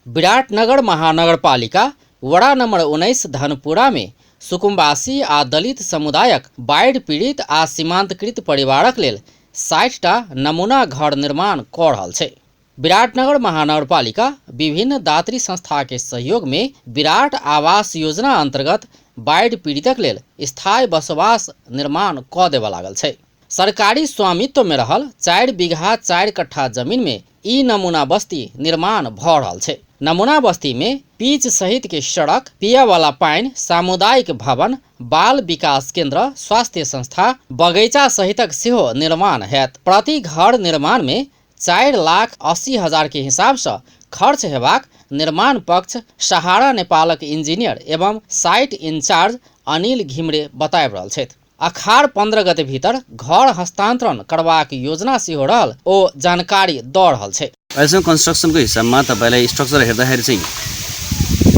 विराटनगर महानगरपालिका वडा नम्बर 19 धनपुरा में सुकुम्बासी आ दलित समुदायक बाढ़ि पीड़ित आ सीमांतकृत परिवारक लेल 60 टा नमूना घर निर्माण कऽ रहल छै। विराटनगर महानगरपालिका विभिन्न दात्री संस्था के सहयोग में विराट आवास योजना अंतर्गत बाढ़ि पीड़ितक लेल स्थायी बसोबास निर्माण कऽ देबऽ लागल छै। सरकारी स्वामित्व में रहल 4 बीघा 4 कट्ठा जमीन में ई नमूना बस्ती निर्माण भऽ रहल छै। नमूना बस्ती में पिच सहित के सड़क, पिए वाला पानि, सामुदायिक भवन, बाल विकास केंद्र, स्वास्थ्य संस्था, बगैचा सहितक सेहो निर्माण हैत। प्रति घर निर्माण में 4,80,000 के हिसाब सँ खर्च हेबाक निर्माण पक्ष सहारा नेपालक इंजीनियर एवं साइट इंचार्ज अनिल घिमिरे बताबि रहल छथि। अखार 15 गते भीतर घर हस्तांतरण करबाक योजना सेहो रहल ओ जानकारी दऽ रहल छै। अहिलेसम्म कन्स्ट्रक्सनको हिसाबमा तपाईँलाई स्ट्रक्चर हेर्दाखेरि चाहिँ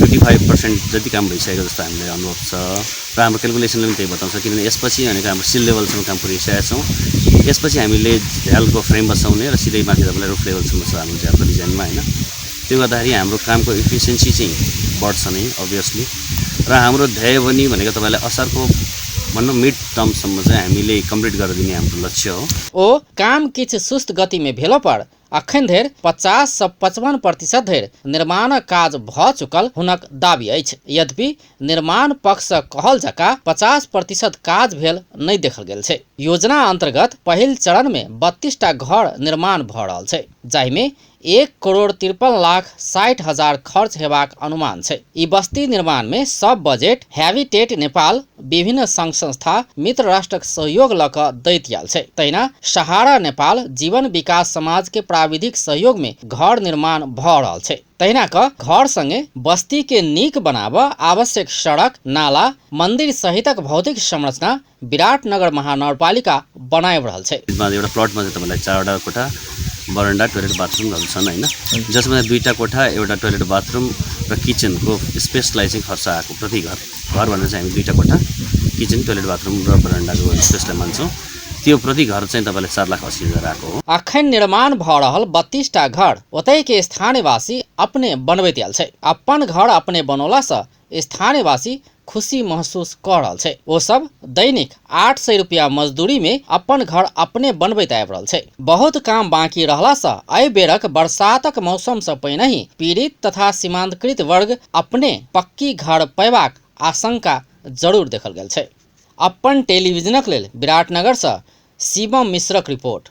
55% जति काम भइसकेको जस्तो हामीलाई अनुभव छ र हाम्रो क्यालकुलेसनले पनि त्यही बताउँछ, किनभने यसपछि भनेको हाम्रो सिल लेभलसम्म काम पुर्याइसकेका छौँ। यसपछि हामीले झ्यालको फ्रेम बसाउने र सिधै माथि तपाईँलाई रुफ लेभलसम्म छ हाम्रो झ्यालको डिजाइनमा होइन। त्यो गर्दाखेरि हाम्रो कामको इफिसियन्सी चाहिँ बढ्छ नै अभियसली। र हाम्रो ध्येय पनि भनेको तपाईँलाई असारको भनौँ मिड टर्मसम्म चाहिँ हामीले कम्प्लिट गरेर दिने हाम्रो लक्ष्य हो। ओ काम किछु सुस्त गतिमे भेलो पर अखन धरि 50 सँ 55% धरि निर्माणक काज भऽ चुकल हुनक दावी अछि। यद्यपि निर्माण पक्ष सँ कहल जकाँ 50% काज भेल नहि देखल गेल छै। योजना अंतर्गत पहिल चरण मे 32 टा घर निर्माण भऽ रहल छै, जाहि मे 1,53,60,000 खर्च हेबाक अनुमान छै। ई बस्ती निर्माण मे सब बजेट हैबिटेट नेपाल, विभिन्न संघ संस्था, मित्र राष्ट्रक सहयोग लऽ कऽ दैत आयल छै। तहिना सहारा नेपाल जीवन विकास समाज के प्राविधिक सहयोग मे घर निर्माण भऽ रहल छै। तहिना कऽ घर संगे बस्ती के नीक बनाबऽ आवश्यक सड़क, नाला, मंदिर सहितक भौतिक संरचना विराटनगर महानगरपालिका बनाइब रहल छै। एउटा प्लटमा चाहिँ तपाईँलाई 4वटा कोठा, बरन्डा, टोयलेट, बाथरुमहरू छन् होइन, जसमा 2टा कोठा, एउटा टोयलेट, बाथरुम र किचनको स्पेसलाई चाहिँ खर्च आएको प्रति घर। घर भनेर चाहिँ हामी 2टा कोठा, किचन, टोयलेट, बाथरुम र बरन्डाको स्पेसलाई मान्छौँ। त्यो प्रति घर चाहिँ तपाईँलाई 4,80,000 आएको हो। अखन निर्माण भऽ रहल 32 टा घर ओतय के स्थानीयवासी अपने बनबैत आयल छै। अपन घर अपने बनौला सँ स्थानीयवासी खुशी महसूस कऽ रहल छै। ओ सब दैनिक 800 रुपया मजदूरी में अपन घर अपने बनबैत आबि रहल छै। बहुत काम बाकी रहला सँ एहि बेरक बरसातक मौसम सँ पहिनहि पीड़ित तथा सीमांतकृत वर्ग अपने पक्की घर पयबाक आशंका जरूर देखल गेल छै। अपन टेलीविजनक लेल विराटनगर सँ शिवम मिश्रक रिपोर्ट।